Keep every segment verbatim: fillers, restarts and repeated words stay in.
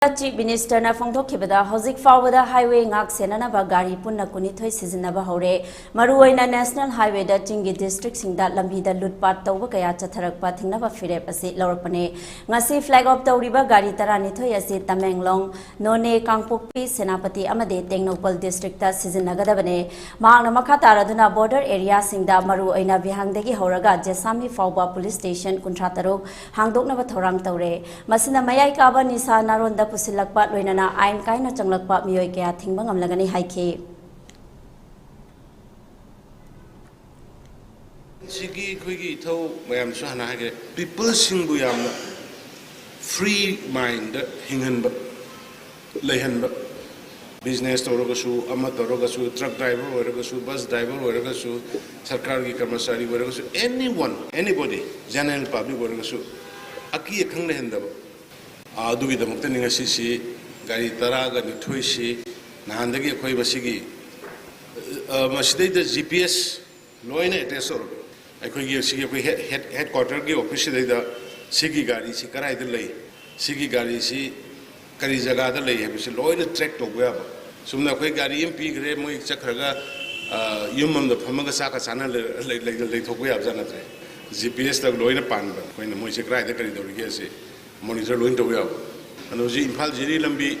Chief ꯃꯤꯅꯤꯁꯇꯔꯅ ꯐꯣꯡꯗꯣꯛꯈꯤꯕꯗ, ꯍꯧꯖꯤꯛ ꯐꯥꯎꯕꯗ highway ꯉꯥꯛ ꯁꯦꯟꯅꯅꯕ ꯒꯥꯔꯤ ꯄꯨꯟꯅ ꯀꯨꯟꯅꯤꯊꯣꯏ ꯁꯤꯖꯤꯟꯅꯕ ꯍꯧꯔꯦ꯫ ꯃꯔꯨꯑꯣꯏꯅ ꯅꯦꯁꯅꯦꯜ ꯍꯥꯏꯋꯦꯗ ꯆꯤꯡꯒꯤ ꯗꯤꯁꯇ꯭ꯔꯤꯛꯁꯤꯡꯗ ꯂꯝꯕꯤꯗ ꯂꯨꯠꯄꯥꯠ ꯇꯧꯕ ꯀꯌꯥ ꯆꯠꯊꯔꯛꯄ ꯊꯤꯡꯅꯕ ꯐꯤꯔꯦꯞ ꯑꯁꯤ ꯂꯧꯔꯛꯄꯅꯦ꯫ ꯉꯁꯤ ꯐ꯭ꯂꯦꯒ ꯑꯣꯐ ꯇꯧꯔꯤꯕ ꯒꯥꯔꯤ ꯇꯔꯥꯅꯤꯊꯣꯏ ꯑꯁꯤ ꯇꯃꯦꯡꯂꯣꯡ, ꯅꯣꯅꯦ, ꯀꯥꯡꯄꯣꯛꯄꯤ, ꯁꯦꯅꯥꯄꯇꯤ ꯑꯃꯗꯤ ꯇꯦꯡꯅꯧꯄꯜ ꯗꯤꯁꯇ꯭ꯔꯤꯛꯇ ꯁꯤꯖꯤꯟꯅꯒꯗꯕꯅꯦ꯫ ꯃꯍꯥꯛꯅ ꯃꯈꯥ ꯇꯥꯔꯗꯨꯅ ꯕꯣꯔꯗꯔ ꯑꯦꯔꯤꯌꯥꯁꯤꯡꯗ ꯃꯔꯨꯑꯣꯏꯅ ꯚꯤꯍꯥꯡꯗꯒꯤ ꯍꯧꯔꯒ ꯖꯦꯁꯥꯃꯤ ꯐꯥꯎꯕ ꯄꯨꯂꯤꯁ ꯁ꯭ꯇꯦꯁꯟ ꯀꯨꯟꯊ꯭ꯔꯥ ꯇꯔꯨꯛ ꯍꯥꯡꯗꯣꯛꯅꯕ ꯊꯧꯔꯥꯡ ꯇꯧꯔꯦ꯫ ꯃꯁꯤꯅ ꯃꯌꯥꯏ ꯀꯥꯕ ꯅꯤꯁꯥ ꯅꯥꯔꯣꯟꯗ ꯄꯨꯁꯤꯜꯂꯛꯄ, ꯂꯣꯏꯅꯅ ꯑꯥꯏꯟ ꯀꯥꯏꯅ ꯆꯪꯂꯛꯄ ꯃꯤꯑꯣꯏ ꯀꯌꯥ ꯊꯤꯡꯕ ꯉꯝꯂꯒꯅꯤ ꯍꯥꯏꯈꯤ꯫ ꯁꯤꯒꯤ ꯑꯩꯈꯣꯏꯒꯤ ꯏꯊꯧ ꯃꯌꯥꯝꯁꯨ ꯍꯥꯟꯅ ꯍꯥꯏꯈ꯭ꯔꯦ, ꯄꯤꯄꯜꯁꯤꯡꯕꯨ ꯌꯥꯝꯅ ꯐ꯭ꯔꯤ ꯃꯥꯏꯟꯗ ꯍꯤꯡꯍꯟꯕ, ꯂꯩꯍꯟꯕ, ꯕꯤꯖꯤꯅꯦꯁ ꯇꯧꯔꯒꯁꯨ, ꯑꯃ ꯇꯧꯔꯒꯁꯨ, ꯇ꯭ꯔꯛ ꯗ꯭ꯔꯥꯏꯚꯔ ꯑꯣꯏꯔꯒꯁꯨ, ꯕꯁ ꯗ꯭ꯔꯥꯏꯚꯔ ꯑꯣꯏꯔꯒꯁꯨ, ꯁꯔꯀꯥꯔꯒꯤ ꯀꯔꯃꯆꯥꯔꯤ ꯑꯣꯏꯔꯒꯁꯨ, ꯑꯦꯅꯤ ꯋꯥꯟ, ꯑꯦꯅꯤꯕꯣꯗꯤ, ꯖꯦꯅꯔꯦꯜ ꯄꯕ꯭ꯂꯤꯛ ꯑꯣꯏꯔꯒꯁꯨ, ꯑꯀꯤ ꯑꯈꯪ ꯂꯩꯍꯟꯗꯕ꯫ ꯑꯗꯨꯒꯤꯗꯃꯛꯇꯅꯤ ꯉꯁꯤꯁꯤ ꯒꯥꯔꯤ ꯇꯔꯥꯒ ꯅꯤꯊꯣꯏꯁꯤ ꯅꯍꯥꯟꯗꯒꯤ ꯑꯩꯈꯣꯏ ꯃꯁꯤꯒꯤ, ꯑ, ꯃꯁꯤꯗꯩꯗ ꯖꯤ ꯄꯤ ꯑꯦꯁ ꯂꯣꯏꯅ ꯑꯦꯇꯦꯁ ꯇꯧꯔꯒ, ꯑꯩꯈꯣꯏꯒꯤ ꯁꯤꯒꯤ ꯑꯩꯈꯣꯏ ꯍꯦꯗ, ꯍꯦꯗ, ꯍꯦꯗ ꯀ꯭ꯋꯥꯇꯔꯒꯤ ꯑꯣꯐꯤꯁꯁꯤꯗꯩꯗ ꯁꯤꯒꯤ ꯒꯥꯔꯤꯁꯤ ꯀꯗꯥꯏꯗ ꯂꯩ, ꯁꯤꯒꯤ ꯒꯥꯔꯤꯁꯤ ꯀꯔꯤ ꯖꯒꯥꯗ ꯂꯩ ꯍꯥꯏꯕꯁꯤ ꯂꯣꯏꯅ ꯇ꯭ꯔꯦꯛ ꯇꯧꯕ ꯌꯥꯕ꯫ ꯆꯨꯝꯅ ꯑꯩꯈꯣꯏ ꯒꯥꯔꯤ ꯑꯃ ꯄꯤꯈ꯭ꯔꯦ, ꯃꯣꯏ ꯆꯠꯈ꯭ꯔꯒ, ꯑ, ꯌꯨꯝ ꯑꯃꯗ ꯐꯝꯃꯒ ꯆꯥꯛꯀ ꯆꯥꯅ ꯂꯩ-, ꯂꯩ-, ꯂꯩ-, ꯂꯩꯊꯣꯛꯄ ꯌꯥꯕꯖꯥꯠ ꯅꯠꯇ꯭ꯔꯦ꯫ ꯖꯤ ꯄꯤ ꯑꯦꯁꯇ ꯂꯣꯏꯅ ꯄꯥꯟꯕ, ꯑꯩꯈꯣꯏꯅ ꯃꯣꯏꯁꯦ ꯀꯗꯥꯏꯗ ꯀꯔꯤ ꯇꯧꯔꯤꯒꯦ ꯍꯥꯏꯁꯦ ꯃꯣꯅꯤꯇꯔ ꯂꯣꯏꯅ ꯇꯧꯕ ꯌꯥꯕ꯫ ꯑꯗꯣ ꯍꯧꯖꯤꯛ ꯏꯝꯐꯥꯜ ꯖꯤꯔꯤ ꯂꯝꯕꯤ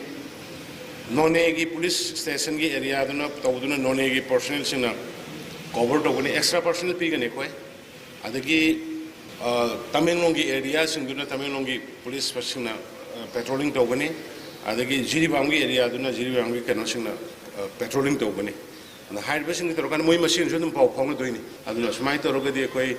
ꯅꯣꯅꯦꯒꯤ ꯄꯨꯂꯤꯁ ꯁ꯭ꯇꯦꯁꯟꯒꯤ ꯑꯦꯔꯤꯌꯥꯗꯨꯅ ꯇꯧꯗꯨꯅ ꯅꯣꯅꯦꯒꯤ ꯄꯔꯁꯣꯅꯦꯜꯁꯤꯡꯅ ꯀꯣꯚꯔ ꯇꯧꯒꯅꯤ, ꯑꯦꯛꯁꯇ꯭ꯔꯥ ꯄꯔꯁꯣꯅꯦꯜ ꯄꯤꯒꯅꯤ ꯑꯩꯈꯣꯏ꯫ ꯑꯗꯒꯤ, ꯑ, ꯇꯃꯦꯡꯂꯣꯡꯒꯤ ꯑꯦꯔꯤꯌꯥꯁꯤꯡꯗꯨꯅ ꯇꯃꯦꯡꯂꯣꯡꯒꯤ ꯄꯨꯂꯤꯁꯁꯤꯡꯅ, ꯑ, ꯄꯦꯇ꯭ꯔꯣꯂꯤꯡ ꯇꯧꯒꯅꯤ꯫ ꯑꯗꯒꯤ ꯖꯤꯔꯤꯕꯥꯝꯒꯤ ꯑꯦꯔꯤꯌꯥꯗꯨꯅ ꯖꯤꯔꯤꯕꯥꯝꯒꯤ ꯀꯩꯅꯣꯁꯤꯡꯅ, ꯑ, ꯄꯦꯇ꯭ꯔꯣꯂꯤꯡ ꯇꯧꯒꯅꯤ꯫ ꯑꯗ ꯍꯥꯏꯔꯤꯕꯁꯤꯡꯁꯤ ꯇꯧꯔꯀꯥꯟꯗ ꯃꯣꯏ ꯃꯁꯦꯟꯁꯨ ꯑꯗꯨꯝ ꯄꯥꯎ ꯐꯥꯎꯅꯗꯣꯏꯅꯤ꯫ ꯑꯗꯨꯅ ꯁꯨꯃꯥꯏꯅ ꯇꯧꯔꯒꯗꯤ ꯑꯩꯈꯣꯏ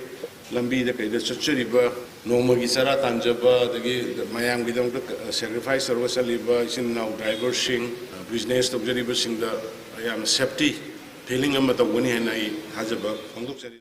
ꯂꯝꯕꯤꯗ ꯀꯩꯗ ꯆꯠꯆꯔꯤꯕ, ꯅꯣꯡꯃꯒꯤ ꯆꯔꯥ ꯇꯥꯟꯖꯕ, ꯑꯗꯒꯤ ꯃꯌꯥꯝꯒꯤꯗꯃꯛꯇ ꯁꯦꯀ꯭ꯔꯤꯐꯥꯏꯁ ꯇꯧꯔꯒ ꯆꯠꯂꯤꯕ ꯏꯆꯤꯟ ꯏꯅꯥꯎ ꯗ꯭ꯔꯥꯏꯚꯔꯁꯤꯡ, ꯕꯤꯖꯤꯅꯦꯁ ꯇꯧꯖꯔꯤꯕꯁꯤꯡꯗ ꯌꯥꯝꯅ ꯁꯦꯐꯇꯤ ꯐꯤꯂꯤꯡ ꯑꯃ ꯇꯧꯒꯅꯤ ꯍꯥꯏꯅ ꯑꯩ ꯊꯥꯖꯕ ꯐꯣꯡꯗꯣꯛꯆꯔꯤ꯫